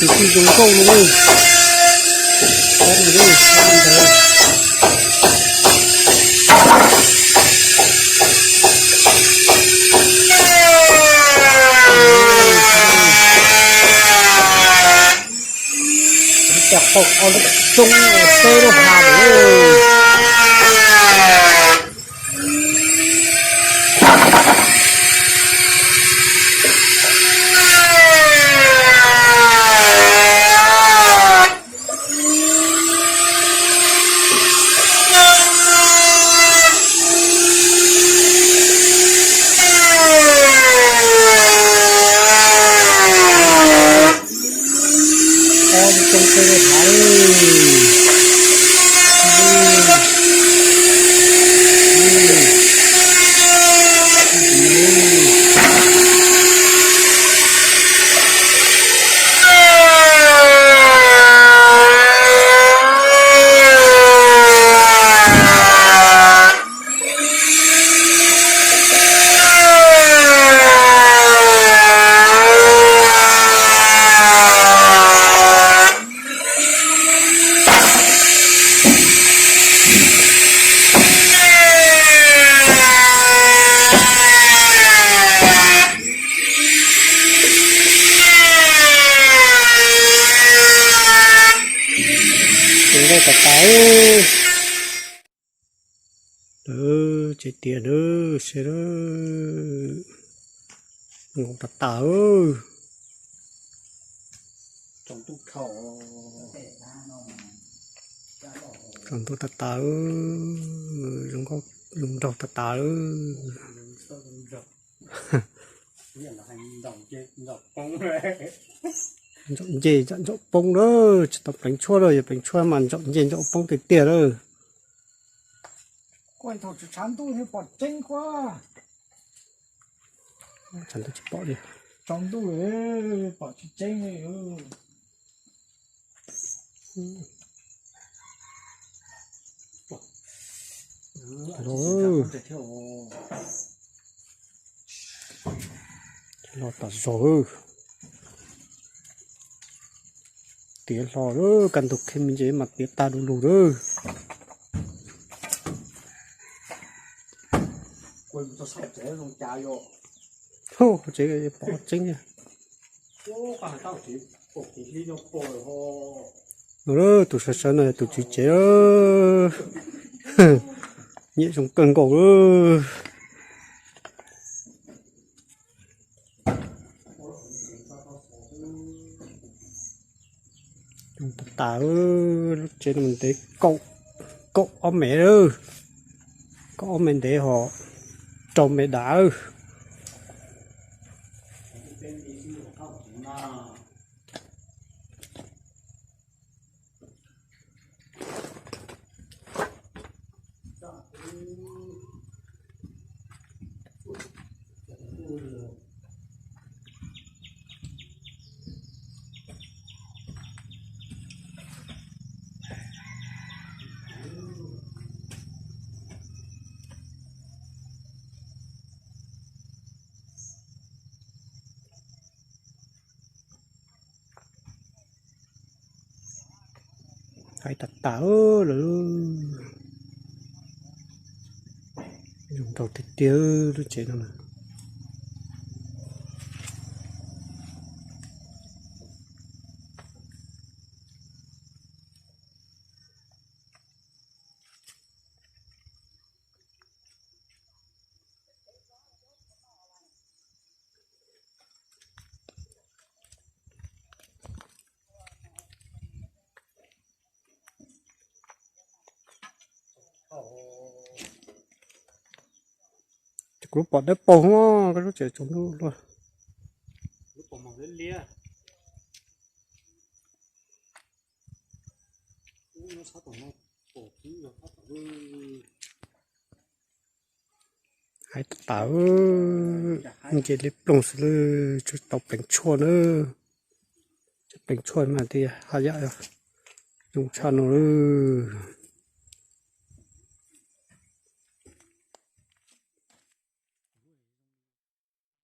Tus tij zoo nkauj no. Cov qaum ob lub roob, peb lub hav lawm. Tsev tiag na, seb na, zoo nkauj tas tas. Tsaus ntuj tas tas, zoo nraug tas tas. Ntsaum nce ntsaum poob lawm, tsis tau pleev tshuaj lawm, yog pleev tshuaj mas ntsaum nce ntsaum poob tiag tiag lawm. Tsaus ntuj tsis pom li. Los, los tas zog. Tiav hlo lawm, kaj ntug khib me ntsis mas tiav tag du lug lawm. Hauv tsev pom tseeb. Tus sawv sawv no yog tus tswv tsev. Nyiam zoo kawg nkaus lawm. Zoo tas tas, lub tsev no ntev kaum, kaum ob mev, kaum ob mev ntev ho rau mev dav. Hais tas tas lawm. Zoo nraug tiag tiag lub tsev no na. Ces kuv lub pom dawb paug, koj lub tsev tsaus ntuj luaj. Hais tas tas, nce liab ploog xwb lawm, tsis tau pleev tshuaj na. Tsis pleev tshuaj mas tias haj yam zoo tshaj no lawm.